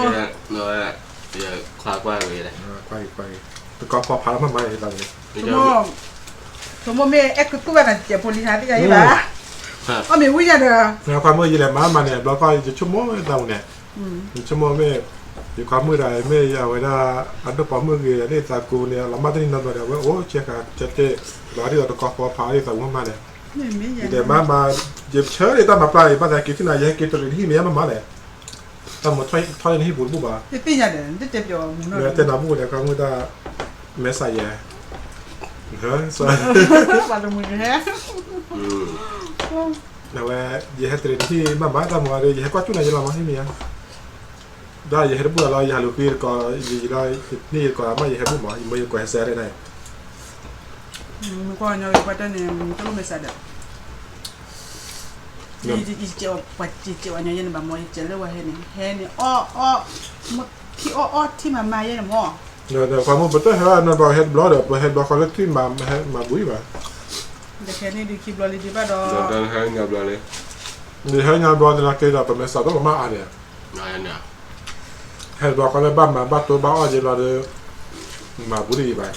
့, ယခွါကွၢ်ဂ့ၤလဲၣ်, တကီၢ်ဖီဖးလီၤမးမးယၤ, ဆိကမိၣ်မ့ၢ်အဲၣ်ကသူၣ်ဘၣ်နၤ ကဲဖိလံဟါသ့ၣ်ညါယဘၣ်, အီၣ်မ့ၤဝံၤယၤဒီး, ခွါမုၣ်ယလဲၤမၤမးန့ၣ် ဘျီကီၢ်ယဆိကမိၣ်သးဝဲန့ၣ်, ယဆိကမိၣ်မ့ၢ်, ယခွါမုၣ်ဒီး မ့ၢ်ယၤဝဲဒၣ်, အဒိၣ်ပိာ်မုၣ်ဂ့ၤ ယန့ၢ်သးကူန့ၣ် လီၤမၢ်တနံၤနီတဘျီဒီး အဝဲအိၣ်ဆဲးဃာ်ဆဲးတ့ၢ်, လီၤဒ်သိးတကီၢ်ဖီဖးဒ်သိးဝဲမးန့ၣ်, ယတဲမၤမး, ယဆၢဒၣ်တၢ်မၤပျၢ်အံၤ ဘၣ်သးက့ၤထံၣ်နၤ ယဟဲက့ၤတရံးနဟံၣ်မ့ၢ်ယါမးမးလဲၣ်, တၢ်မၤထီၣ်လၢနဟံၣ်ပူၤတဘူၣ်ဘၣ်, တဲနၤဘူၣ်ဒီးခွါမုၣ်တၢ်, မဲာ်ဆှးယဲၢ်, ဝဲ, ယဟဲတရံးနဟံၣ်မးမးတၢ်မၤဒီး ယဟဲကွၢ်ကၠူၣ်နၤယလီၤမးဟံၣ်မ့ၢ်ယါ ဒီးယဟဲတဘူၣ်လီၤ ယဟးလူၤဃ့တကီး, ယလီၤ, န့ၢ်ယတကီးမး ယဟဲဘူၣ်မး ယမ့ၢ်ယကွၢ်ဟဲစဲးန့ၣ်, မ့ၢ်ကွၢ်ညီကွၢ်တၢ်န့ၣ် တလိၣ်မဲာ်ဆှးဒီး, ယကဲပှၤကဲကဲဝဲညီယဲန့ၣ်ဘၣ်မး ယကဲလၢဝဲဟဲန့ၣ် ဟဲန့ၣ် အီၣ်အီၣ်, ထံၣ်အီၣ်အီၣ်ထံၣ်မၤမၤယဲန့ၣ်မး, ဒီးပှၤမ့ၢ်ပတၢ်ဟဲနီတဘျီဟဲတဘျီဒီး ပဟဲတဘျီဃီလၢထံၣ်မၤဟဲမၤဘှံးဘၣ်, ဒီးခဲန့ၣ်ဒုးခံဘျီလံဒံးဘၣ်ဒီး, ဒ်ဟဲညါဘျီန့ၣ်က့ဒီး ပမဲာ်ဆှးတအိၣ်မးအါန့ၣ်, ဟဲတဘျီဃီလၢဘၣ်မၤဘၣ်တိၢ်ဘၣ်အီၣ်ယဲဘျီဒီး, မၤဘှံးဒံးယံၤဘၣ်,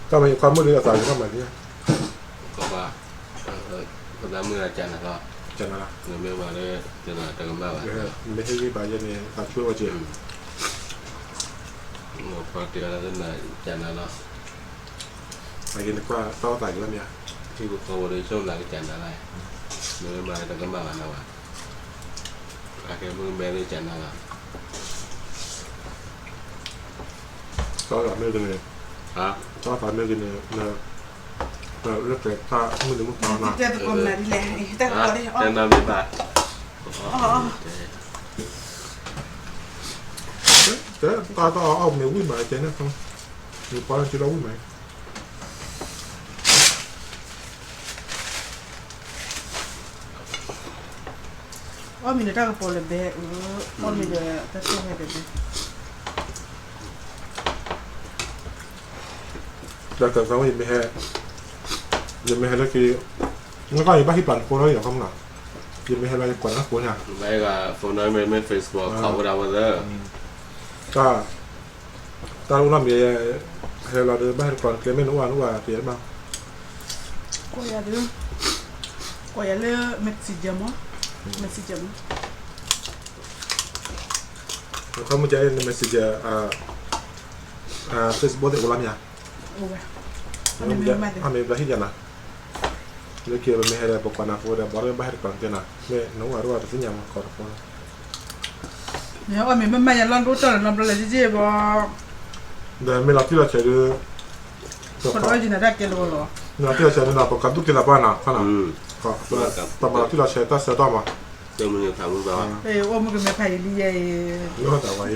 တၢ်မ့ၢ်ယခွါမုၣ်ဒီးအသးယကမၤဒ်, ကဘၣ်, ပသးမုၣ်လၢကနၤလီၤ, ကနၤလီၤ, နမ့ၢ်မၤလၢ, ကနၤတကမၣ်ဘၣ်, မ့ၢ်ဟ့ၣ်ဂံၢ်ဘၣ်ယဲန့ၣ် သးဆူၣ်ဝဲက့ၤ, ပှၤတ့အီၤလၢကနၤလီၤ, အက့ၤနကွၢ်တၢ်အိၣ်သးက့ၤလီၤမ့ၢ်ဧါ, ထံဖိကီၢ်ဖိဒီးဆိၣ်နၤကစၢ်နၤလၢ, မ့ၢ်မၤလၢတကမၣ်ဘၣ်နၤဘၣ်, အကဲမုၢ်မဲလၢကစၢ်နၤလီၤ, တၢ်အိၣ်သးမ့ၢ်ဂ့ၤန့ၣ်, တၢ်အိၣ်သးမ့ၢ်ဂ့ၤန့ၣ်, လၢပှဲၤတၢ်မုၢ်နံၤမုၢ်သီနၤ, တဲနၤမ့ၢ်ဘၣ်, တဲ, တၢ်တၢ်အီၣ်မ့ၢ်ဝံၣ်မးကဲန့ၣ်, နပှၤလၢထံလီၤဝံၣ်မး အီၣ်မ့ၤဒီးတၢ်ကပီၤလၢဘဲ, အီၣ်မ့ၤဒီးတၢ်ဆိၣ်ဟဲတဘဲ, ဒီးကသီဝဲ ယမ့ၢ်ဟဲ, ယမ့ၢ်ဟဲလၢက့ၤ, နကီၢ်ယဘၣ်ဟံးပျၢ်နဖိလီၤယီၤခီမနီၤ, ယမ့ၢ်ဟဲလီၤယကွၢ်နဖိန့ၣ်, တၢ် တၢ်အိၣ်နီတမံၤ, ဟဲလီၤဒီးဘၣ်ဟဲတကွၢ်နကျဲမ့ၢ်နအိၣ်နအိၣ်ဘၣ်တ့ၢ်မး, ကိးယၤ, ကိးယၤလၢ messenger မး, messenger မး, ခီမုၢ်ကဲန messenger, Facebook သ့ၣ်အိၣ်လီၤမ့ၢ်ဧါ, အမ့ၢ်ဘျီဟံၣ်ယၤနၤ, လၢက့ၤပမ့ၢ်ဟဲဒီးပကွၢ်နၤဖိဒီး ဘၣ်ဒီးဘၣ်ဟဲတကွၢ်နကျဲနၤ, မ့ၢ်နအိၣ်နအိၣ်တသ့ၣ်ညါမး ကိးတဖိလီၤ မ့ၢ်အီၣ်မ့ၤမ့ၢ်မၤယၤလီၤဒိၣ်တၢ်လီၤနီတဘျီလၢယယ့ၢ်ဘီ, ဒီးမ့ၢ်လီၤတံၢ်လီၤဆဲးဒီး, ပှၤအီၣ်ယံၤနၤတၢ်ကဲလၢၤလီၤ, မ့ၢ်လီၤတံၢ်လီၤဆဲးမ့ၢ်ဒီး ပကသူၣ်က့ၤသးပှၢ်နၤခီနၤ, ပမၤလီၤတံၢ်လီၤဆဲးတၢ်ဆၢကတီၢ်မး, အိၣ်မုၢ်ကမဲဖးယံၤလံယဲအံၤ,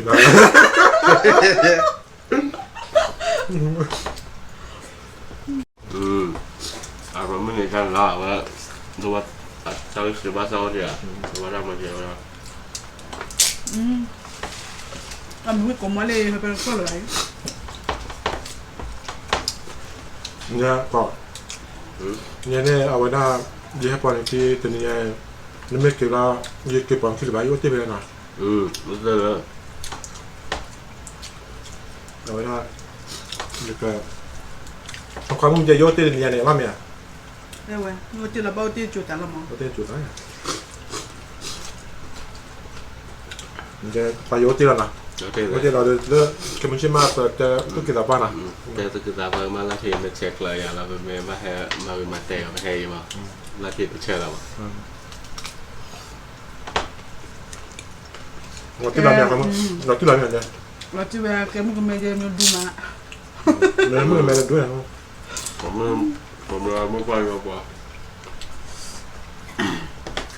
အမုၢ်န့ၣ်တၢ်လီၤဝဲ, တၢ်ဝဲစံးဘၣ်စၢ်အိၣ်ဒံးဧါ, တၢ်မၤစၢၤဝဲဒၣ်, အမုၢ်ဝံၣ်ကိးမီၤလၢဟဲပၢၢ်ကီၢ်လၢၤဘၣ်အံၤ, ညါ, ညါန့ၣ် အဝဲဒၣ်, ယဟဲပှၤန့ၣ်ခံတနံၤညါ, နမ့ၢ်က့ၤလီၤ, ယက့ၤပှၤခံလၢၤဘၣ် ယအိၣ်တ့ၢ်ဖဲလဲၣ်နီၤ, အဝဲဒၣ်, ယက, အခီမုၢ်ယဲယအိၣ်တ့ၢ်တနံၤညါန့ၣ် ဘၣ်မ့ၢ်ဧါ, အိၣ်တ့ၢ်လီၤဘၣ်အိၣ်တ့ၢ်ကၠိသးလီၤမး, အိၣ်တ့ၢ်ကၠိသး ပှၤယအိၣ်တ့ၢ်လီၤနီၤ, အိၣ်တ့ၢ်လီၤဒီး လၢ, ကမုၢ်ဆ့ၣ်မး ပတဲသူၣ်က့ၤသးပှၢ်နီၤ, တဲသူၣ်က့ၤသးပှၢ်မး လၢခံမ့ၢ်ဆဲးကျၢယၤလီၤ ပမ့ၢ်ဘၣ်ဟဲမၤဂ့ၤမၤတဲအီၤ ပဟဲအံၤမး, လၢခံတဆၢလီၤမး, လီၤတံၢ်လီၤမ့ၢ်, လီၤတံၢ်ဝဲကဲမုၢ်ကမဲဒဲးမ့ၢ်ဒူမး, မ့ၢ်မုၢ်ကမဲဒဲးဒူ, မ့ၢ်ပှ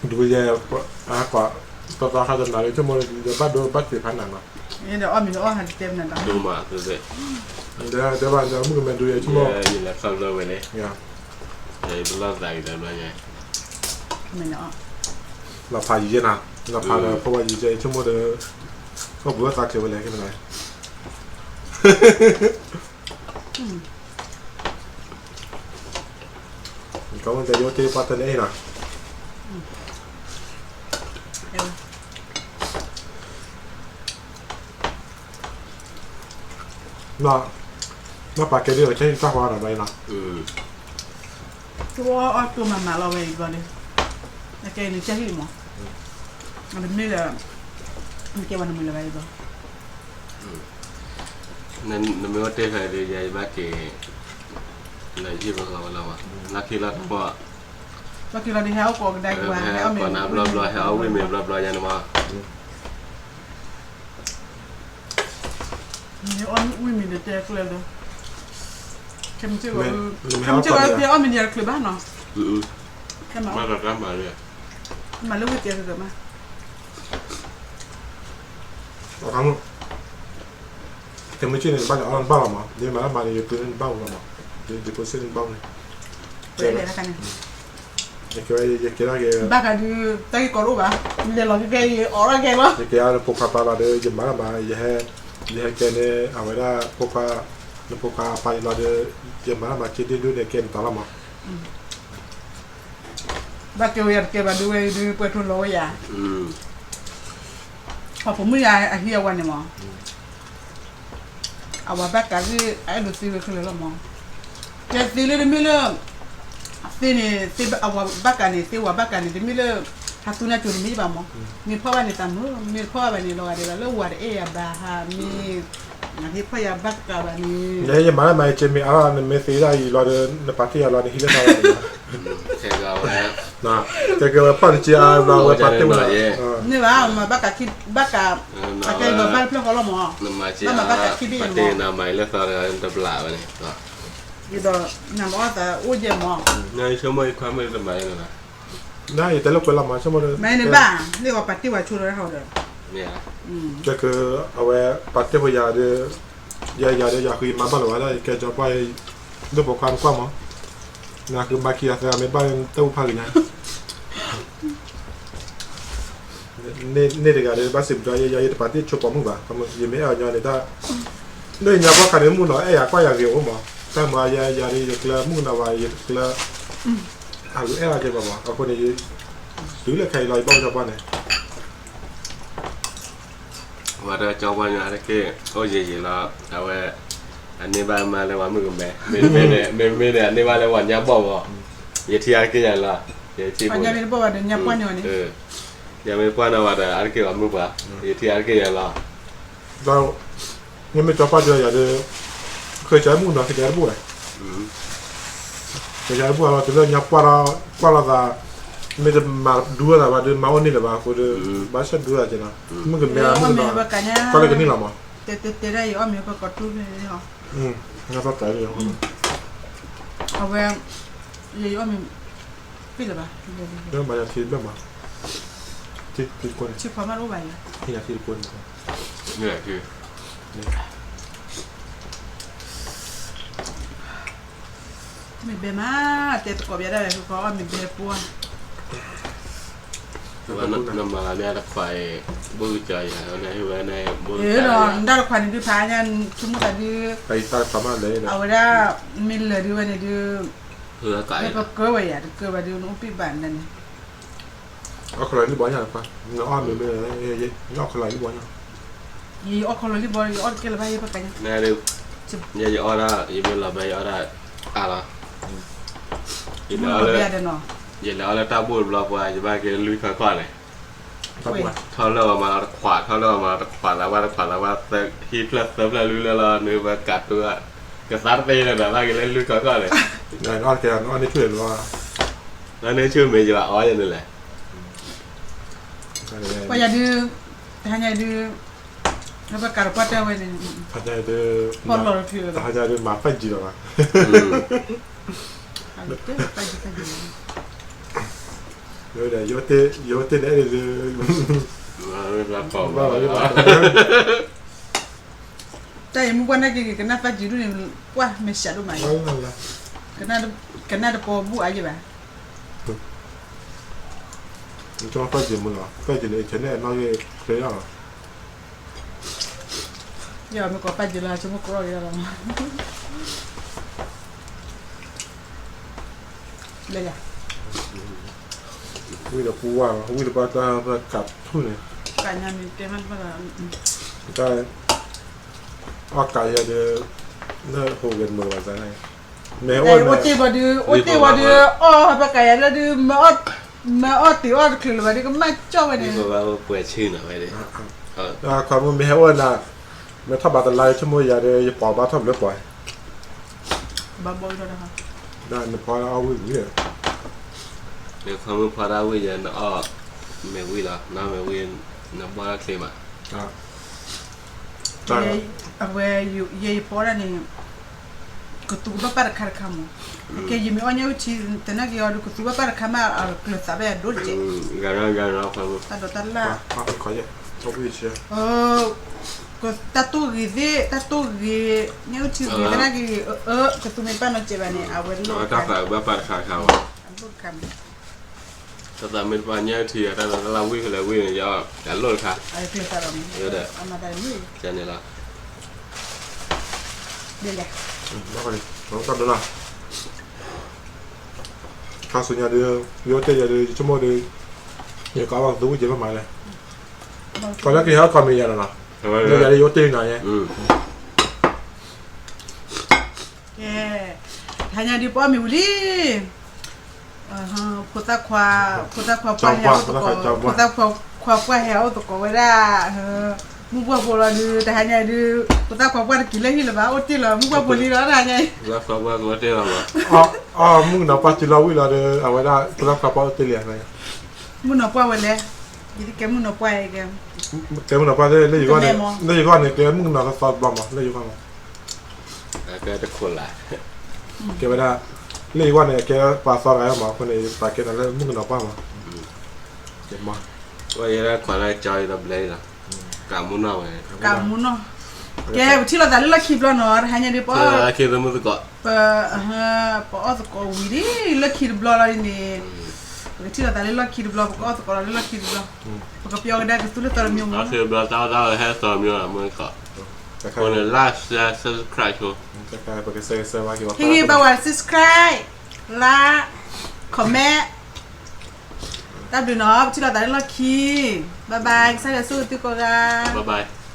ၤ, ဒ်ယဲ, ကွၢ်, တသီခါတနၤလၢဆိကမိၣ် ယဘၣ်ဒိဘၣ်စံးဖးနၤနီၤ, ဒီးအီၣ်မ့ၤဒီးအီၣ်ဟးတတဲမနၤဒီး, ဒိမး, တဲဘၣ်ဒီးမုၢ်ကမဲဒ်ယဲဆိကမိၣ်, ယလဲၤခီလၢဝဲန့ၣ်, ယပလီၢ်သးက့ၤဒီးဘျီညါ, လီၤဖးယံၤယဲနၤ, လီၤဖးဒီးဖိဝဲယံၤယဲဆိကမိၣ်ဒီး, ကီၢ်ပူၤသးကျဲၤဝဲလဲၣ်ခဲန့ၣ် ကီၢ်ပူၤယိတ့ၢ်ပှၤတန့ၣ်နီၤ, ဘၣ်ပာ်ကဲဒ်အီၤကဲဟံၣ်တၢ်ဃီနီၤဘၣ်နီၤ, အီၣ်တိၢ်မၤမၤလီၤဝဲအံၤဘျီဒီး, အကဲနကဲဟံၣ်မး, မ့ၢ်လၢ, နကဲဝဲနမုၢ်လၢၤဘၣ်အံၤဘျီ နမ့ၢ်အိၣ်တ့ၢ်ဖဲဒီး ယဘၣ်က့ၤ, နယံာ်ပဂီၤဝဲလီၤမး, လီၢ်ခံလီၤတဘီ, လီၢ်ခံလီၤဒီးဟဲအိၣ်ကိးကဒါက့ၤဝဲ, ဟဲအိၣ်ကိးနၤဘျီဘျီ ဟဲအိၣ်ဝံၣ်မ့ၤဘျီဘျီယါန့ၣ်မး, မ့ၢ်အီၣ်ဝံၣ်မ့ၤဒီးတဲကျၢၤဒီး, ခဲမုၢ်ဆ့ၣ်ဝဲ, အီၣ်မ့ၤန့ၣ်တချုးဘၣ်နီၤ, မၤလၢဝံၣ်ကဲသ့မး, ခဲမုၢ်ဆ့ၣ်န့ၣ် ဘၣ်န့ၣ်အီၣ်ဘၣ်လီၤမး, ယမၤလၢမၤန့ၣ် ယပှ့ၤန့ၣ်ဘၣ်ဝဲလီၤမး, ယပှ့ၤစ့ၢ်န့ၣ်ဘၣ်ဝဲန့ၣ်, ယကဲဒၣ်က့ၤ, ဘၣ်ဃးဒီး တၢ်ဂ့ၢ်ကီတအိၣ်ဘၣ်, လဲၤလီၤကဲကဲအံၤ အိးထီၣ်ကဲလီၤ, ယကဲအီၤနဖိခွါပၢ်လီၤဒီး ယမၤလၢမၤ ယဟဲ, ယဟဲကဲန့ၣ် အဝဲဒၣ်ဖိခွါ, နဖိခွါပၢ်ယလီၤဒီး, ယမၤလၢမၤက့ဒ့ဒိၣ်န့ၣ် ကဲနတၢ်လီၤမး ဘၣ်ကဲဝဲယၤတကဲဘၣ်ဒုးဝဲဒုးပှဲၤထူလီၤဝဲယၤ, ပှၤဖိမုၣ်ယၤအဟံၣ်အဝဲန့ၣ်မး, အဝဲဘၣ်ကးဒ် အအဲၣ်ဒိးသ့ဝဲခဲလၢာ်လီၤမး, ကဲသ့လၢတမ့ၢ်လၢ, သ့န့ၣ်, အဝဲဘၣ်ကးန့ၣ် သ့ဝဲဘၣ်ကးန့ၣ် တမ့ၢ်လၢ, ဟးသူန့ၢ်ကၠိတမ့ၢ်ဘၣ်မး, မ့ၢ်ဖီၣ်ဘၣ်န့ၣ်သးမုာ် မ့ၢ်တဖီၣ်ဘၣ်ဘၣ်န့ၣ် လီၤဂာ်ဒဲးဘၣ်လၢဝၤတအဲၣ်ယၤဘၣ်ဟးမ့ၢ်, ဖီၣ်ယၤဘၣ်ကးဘၣ်န့ၣ်, ယမၤလၢမၤယက့မ့ၢ်အါလီၤ နမ့ၢ်သ့ဒၣ်ယံာ်လီၤဒီး နပာ်တ့ၢ်ယၤလီၤ နဟံးလၢသးလီၤ, ကဲကဲဝဲပာ်နက့အါဘျီဝဲပာ်တ့ၢ်ဝဲလီၤ, န့ၢ်ဘၣ် မၤဘၣ်ကးခံဘၣ်ကး, အကဲဘၣ်လၢဖျၢၣ်ဃီလီၤမး, ဘၣ်မၤဘၣ်ကးခံဘ့ၣ်မး, ဒီးနမၤတအီၣ်သးအိၣ်ယဲၢ်မး, နယတဲလၢကွဲးလီၤမး, မၤန့ၣ်ဘၣ်, လၢဂီၤပာ်တ့ၢ်ဝဲဆိလီၤဟီဒီး, ကဲကဲ, အဝဲပာ်တ့ၢ်ဝဲယၤဒီး, ယၤယၤဒီးယၤဃုမၤဘၣ်လီၤဝဲဒၣ် ယကဲကၠီပှၢ်, ဒိၣ်ပိာ်ခွါနကွၢ်မး, နဃုမၤခံဂၤသၢဂၤမ့ၢ်ဘၣ်တၢ်အိၣ်ဖးဂ့ၤညါ န့ၢ်တဂၤဒီး ဘၣ်စံးပတြၢၤ ယဲယဲယတပာ်တ့ၢ်ဆိပိာ်မုၣ်ဘၣ်, ယမ့ၢ်အဲၣ်အီၤညီန့ၣ်တၢ်, လၢညါပှၢ်ခါန့ၣ် မုၣ်ကနီၤအဲၣ်ယၤကွၢ်ယၤဂ့ၤအိၣ်မး, တၢ်မၤယၤယၤဒီး ယတကျၢမုၣ်ကနီၤဘၣ် ယတကျၢ, အဂုၤအဲၣ်အီၤကဲဘၣ်မး, အဃိန့ၣ်, တုၤလၢခဲအံၤလီၤ ယဘၣ်ကၠီပှၢ်န့ၣ် ဝဲတၢ်ကၠီပှၢ်ညီတက့ၢ်, အိၣ်ယံာ်ယံာ်လီၤ, အဝဲ, အန့ၢ်ဘၣ်မါလၢပှၤမုၣ်ကမဲ, မ့မ့ၢ်န့ၣ် အန့ၢ်ဘၣ်လၢပှၤညါဘီၣ်မး, ယထံၣ်အါတက့ၢ်ယၤလီၤ, ယထံၣ်, ယမ့ၢ်ပှၢ်နီၤဝဲဒီး အါတက့ၢ်ပှၤမုၣ်ပှၢ်, ယထံၣ်အါတက့ၢ်ယၤလီၤ မ့မ့ၢ်ကၠီပှၢ်ဒုးယၤဒီး, ဃ့ကၠီမုၣ်နီၤ ကယၤတဘူၣ်ဝဲ, ကယၤတဘူၣ်လီၤ တုၤလၢညါပှၢ်ဒီး, ကွၢ်လိာ်သး, မ့ၢ်တမၤဒူသးဘၣ်ဒီး မၤအိၣ်န့ၣ်လၢၤဘၣ်အဃိဒီး, ဘၣ်ဆၣ်ဒူသးကဲနီၤ, မုၣ်ကမဲမုၣ်ကနီၤ, ကွၢ်လၢကနံၣ်လီၤမး, တဲတဲတဲဒၣ်ယအီၣ်မ့ၤပကီၢ်တူၢ်ဖဲန့ၣ်ဟီ, အဝဲ, ယအီၣ်မ့ၤ, ပ့ၢ်လၢၤဘၣ်, မၤယၤထံတဘျၢၣ်မး, ထံတကွၢ်န့ၣ်, ထံခွါမးတအိၣ်ဘၣ်ယၤ, ထံတကွၢ်န့ၣ် မ့ၢ်ဘဲမး, တဲသကိးပယါဒၣ်ဝဲ ဃုခီအီၣ်မ့ၢ်ဘဲပှၢ်, နမၤလၢန့ၣ်တခွးအံၤ, ဘိၣ်ကစၢ်ယၤ, နဟ့ၣ်ဝဲန့ၣ်, နဒၣ်တခွးန့ၣ်ဒုးဖးညါ, ဆိကမိၣ်သးဒုး, အဝဲဒၣ်, မ့ၢ်လၢာ်ဒုးဝဲန့ၣ်ဒုး, ပကၢဝဲယၤ တကၢဝဲဒုး နအိၣ်ပံၣ်ဘၣ်န့ၣ်, အီၣ်ခီလီၤလံဘီညါ, နအီၣ်မ့ၢ်မ့ၢ်, ယအီၣ်ခီလီၤလံဘီညါ, ယအီၣ်ခီလီၤလံဘီ ယအီၣ်တကဲလၢၤဘၣ် ယပကညါ, ယအီၣ်ဒၣ် ယမ့ၢ်လီၤဘဲ ယအီၣ်ဒၣ်အါလီၤ, ယလဲၤအီၣ်လၢတၢ်ဘိၣ်တဘျီပှၤ ယဘၣ်က့ၤလွံၢ်ခီခီၣ်န့ၣ်, ထီၣ်လၢအီၤမၤလီၤတခွး ထီၣ်လၢအီၤမၤလီၤတခွး လၢဝဲတခွး လၢဝဲသၢ ဟံၣ်ဖျၢၣ်သၢဖျၢၣ်လွံၢ်လၢလီၤ နုၤဝဲကးတူၢ်, ကသါတသ့လၢၤဒီး ဘၣ်က့ၤလၢလွံၢ်ခီခီၣ်န့ၣ်, နအီၣ်တကဲ နအီၣ်န့ၢ်ဆူၣ်န့ၣ်လီၤ, နအီၣ်န့ၢ်ဆူၣ်မ့ၢ်ယဘၣ်အီၣ်ယဲန့ၣ်လဲၣ်, ပှၤယၤဒုး, တဟါညါဒုး, ပကးလီၤပှၢ်တၢ်ဝဲန့ၣ်, တဟါညါဒုး, တဟါညါဒုးမၤဖးယံၤလီၤဘၣ်, ယိၤတ့ၢ်န့ၣ်အဲၣ်ဒုး, တၢ်အံၤမုၢ်ပှၢ်နာ်က့ၤက့ၤ ကနၣ်ဖးယံၤဒိၣ်န့ၣ်, ပှၢ်မ့ၢ်စးဒိၣ်မး, ကနၣ်တပီၤဘူၣ်အါယဲဘၣ် နကဖးယံၤမုၢ်လီၤ, ဖးယံၤန့ၣ် internet နီၣ်ဂံၢ်ချ့လီၤ, ယမ့ၢ်ကီးဖးယံၤလီၤ ဆိကမိၣ်ကရီလီၤ, ဝံၤဒီးပူၤဝါ, ဝံၤဒီးပှၤတၢ်ကးထူၣ်န့ၣ်, အီၣ်ကးယၤဒီး, လၢဟိးဂဲၤတမုာ်ဘၣ်န့ၣ်, မ့ၢ်အိၣ်တ့ၢ်ဘၣ်ဒုး, အိၣ်တ့ၢ်ဝဲဒုး, အီၣ်ပကးယၤလၢဒုး, မ့ၢ်အီၣ်တ့ၢ်အီၣ်တချုးလၢၤဘၣ်ဒုး ကမၣ်ကၠီၣ်ဝဲန့ၣ်, ပှဲၤဆ့ၣ်နီၤဝဲဒၣ်, ခီမ့ၢ်မ့ၢ်ဟဲအိၣ်နၤ, မ့ၢ်ထီၣ်ဘးတလါဆိကမိၣ်ယၤဒီး ယပိာ်ဘၣ်ထီၣ်ဘျၢပှဲၤ, နဖီအီၣ်ဝံၣ်ဝံၣ်, နခီမ့ၢ်ဖီဒၣ်ဝံၣ်ယၤ နအီၣ်မ့ၢ်ဝံၣ်လီၤ နမ့ၢ်ဝံၣ်, နဘီၣ်ချ့မး အဝဲ, ယဲယဖီဒၣ်န့ၣ်, ကသူကဘၣ်ပၢ်တခါတခါမး, ကဲယမ့ၢ်အီၣ်ညၣ်အုၣ်ထံ သနာ်က့အီၤဒီး ကသူဘၣ်ပၢ်တခါမး အကျၢၤသးဘၣ်ယၤဒိၣ်တက့ၢ်, တၢ်ဒိးတၢ်လၢ်, တၢ်တိၢ်ဂ့ၤသ့ၣ် တၢ်တိၢ်ဂ့ၤ, ညၣ်အုၣ်ထံဂ့ၤသနာ်က့, ကသူမ့ၢ်ပၢ်နီတစဲးဘၣ်န့ၣ် အဝဲလိၣ်, တၢ်သးဘၣ်ပၢ်တခါတခါမး, အလိၣ်တခါမး တၢ်သးမ့ၢ်တပာ်ညၣ်အုၣ်ထံ တၢ်သးတၢ်လၢဝံၣ်ဖဲလဲၣ်ဝံၣ်န့ၣ် ယအီၣ်တလိၣ်တခါ, န့ၣ်လီၤ, ခါဆူညါဒီး, ယအိၣ်တ့ၢ်ယၤဒီး ယဆိကမိၣ်ဒီး, ယကဘၣ်သူဝံၣ်ကဲဘၣ်မးလဲၣ်, ပှၤလၢကဟဲအီၣ်ကီၢ်မ့ၢ်ယၤလီၤနီၤ, လၢယၤဒီးယအိၣ်တ့ၢ်နၤယဲ ကဲ, တဟါညါဒုးပအီၣ်မ့ၤဝံၤလံ, ဖိသၣ်ခွါ, ဖိသၣ်ခွါပှၢ်ဟဲအိၣ်သကိး, ဖိသၣ်ခွါပှၢ်ဟဲအိၣ်သကိးဝဲဒၣ်, မုၢ်ပှၢ်ဖိလီၤဒုး တဟါညါအံၤဒုး ဖိသၣ်ခွါပှၢ်တက့ၤလၢဟံၣ်လၢၤဘၣ် အိၣ်တ့ၢ်လီၤ မုၢ်ပှၢ်ဖိလံလီၤ တဟါညါအံၤ အ မုၣ်ကနီၤပှၢ်စုလီၤဝံၣ်လီၤဒီး အဝဲဒၣ် ဖိသၣ်ခွါပှၢ်အိၣ်တ့ၢ်လံဧါ မုၣ်ကနီၤပှၢ်ဝဲလဲၣ်, ယကဲမုၣ်ကနီၤပှၢ်ကဲ, ကဲမုၣ်ကနီၤပှၢ်လၢယဂီၢ်န့ၣ်, လၢယဂီၢ်န့ၣ် ကဲမုၣ်ကနီၤသီသီတဘျီမး လၢယဂီၢ်မး, ကဲဝဲဒၣ်, လၢယဂီၢ်န့ၣ် ကဲပှၤသီတဂၤမး အဃိန့ၣ် ပှၤကဲနၤလၢမုၣ်ကနီၤပှၢ်မး, ကဲမး, ဝဲယဲဒၣ်ခွါလၢကၠီအံၤဒီးဘျဲအံၤလီၤ, ကးမူနီၢ်ဝဲ, ကးမူနီၢ်, ကဲ ပထံၣ်လိာ်သးလၢလီၢ်ခံတဘျီနီၤ တဟါညါဒ်ပအီၣ်, ပအီၣ်သကိးဝံၤဒ် လၢခံတဘျီလီၤဒ်န့ၣ်, ပကထံၣ်လိာ်သးလၢလီၢ်ခံတဘျီ ပကအီၣ်သကိးလီၤလၢလီၢ်ခံတဘျီ, ပကပျီကဒါကသူလၢသီတမံၤမး, လၢလီၢ်ခံတဘျီတၢ်အီၣ်တၢ်အီဟဲသီတမံၤမး, အဃိန့ၣ် like share subscribe ဆိ, subscribe ဟ့ၣ်ဂံၢ်ဘါဝဲ subscribe, like, comment, တၢ်ဘျုးနီၤ ပထံၣ်လိာ်သးလၢလီၢ်ခံ, bye bye ကစၢ်ယွၤဆိၣ်ဂ့ၤသုကိးဂၤ, bye bye.